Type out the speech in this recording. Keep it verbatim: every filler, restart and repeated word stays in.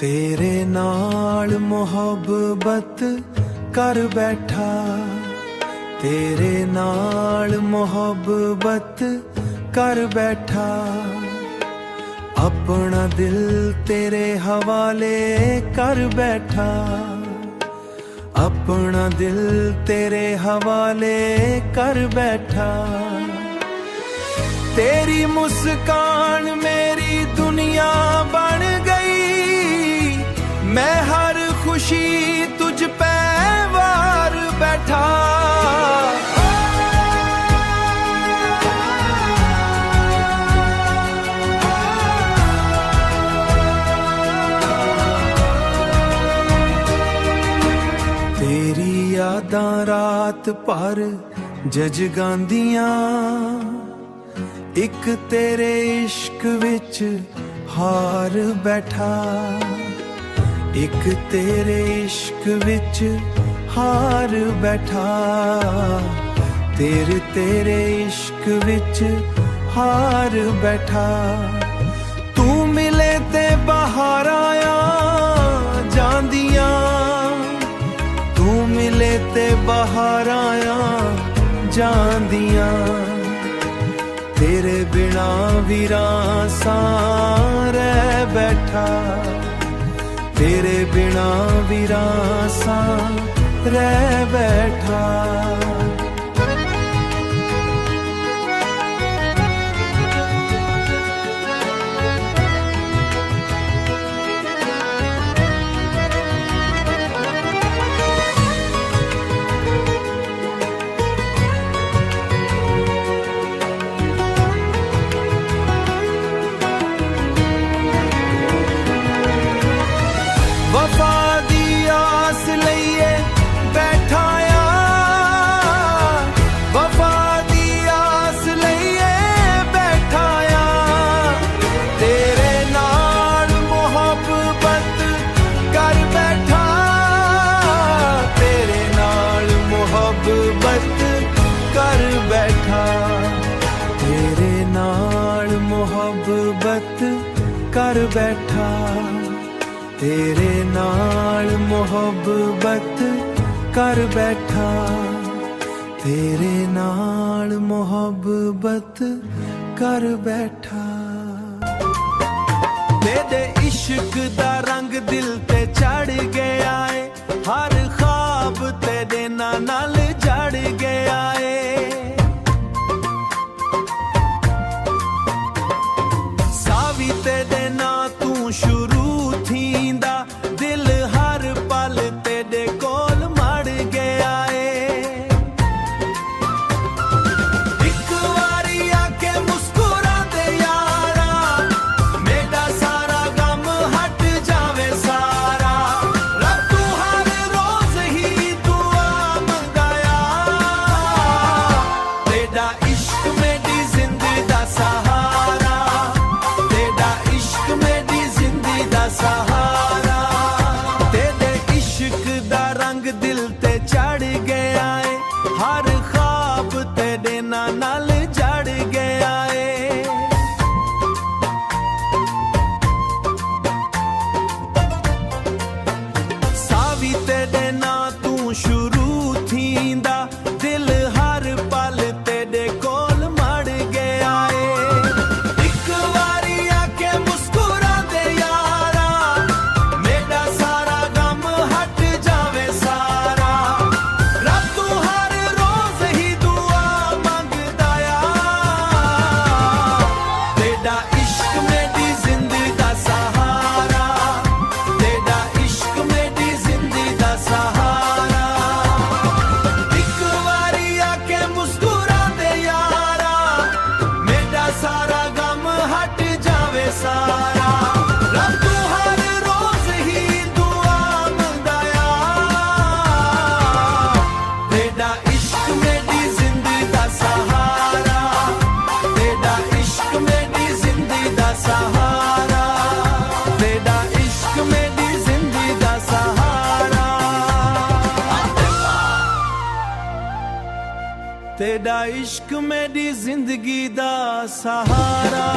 تیرے نال محبت کر بیٹھا، تیرے نال محبت کر بیٹھا، اپنا دل تیرے حوالے کر بیٹھا، اپنا دل تیرے حوالے کر بیٹھا۔ تیری مسکان میری دنیا بن گئی، میں ہر خوشی تجھ پہ وار بیٹھا۔ تیری یاداں رات پر ججگاندیاں، اک تیرے عشق وچ ہار بیٹھا، اک تیرے عشق وچ ہار بیٹھا، تیرے تیرے عشق وچ ہار بیٹھا۔ توں ملے تے بہاراں آ جاندیاں، توں ملے تے بہاراں آ جاندیاں، تیرے بنا ویراں ساں رہ بیٹھا، تیرے بنا ویراں ساں رہ بیٹھا۔ وفا دی آس لئیے بیٹھا آں، وفا دی آس لئیے بیٹھا آں، تیرے نال محبت کر بیٹھا، تیرے نال محبت کر بیٹھا، تیرے نال محبت کر بیٹھا، تیرے نال محبت کر بیٹھا، تیرے نال محبت کر بیٹھا۔ تیݙے عشق دا رنگ دل تے چڑھ ڳیا اے، ہر خواب تیݙے ناں نال جڑ ڳیا اے۔ ساہ وی تیݙے ناں توں شروع تھیندا، دل ہر پل تیݙے کول مڑ ڳیا اے۔ ہک واری آکھے مسکراندے یارا، میݙا سارا غم ہٹ جاوے سارا۔ رب توں ہر روز ہی دعا منگایا، تیݙا عشق میݙی زندگی دا سہارا، تیݙا عشق میݙی زندگی دا سہارا، تیݙے عشق دا رنگ دل تے چڑھ ڳیا اے، ہر خواب تیݙے ناں نال جڑ ڳیا اے۔ ساہ وی تیݙے ناں توں شروع تھیندا، دل ہر پل تیݙے کول مڑ ڳیا اے۔ ہک واری آکھے مسکراندے یارا، میݙا سارا غم ہٹ جاوے سارا۔ رب توں ہر روز ہی دعا منگدا آں، تیݙا عشق میݙی زندگی دا سہارا، تیݙا عشق میݙی زندگی دا سہارا، ہک واری آکھے مسکراندے یارا، میݙا سارا غم ہٹ جاوے سارا، رب توں ہر روز ہی دعا منگدا آں۔ تیݙا عشق میݙی زندگی دا سہارا، تیݙا عشق میݙی زندگی دا سہارا، تیݙا عشق میݙی زندگی دا سہارا، تیݙا عشق میݙی زندگی دا سہارا۔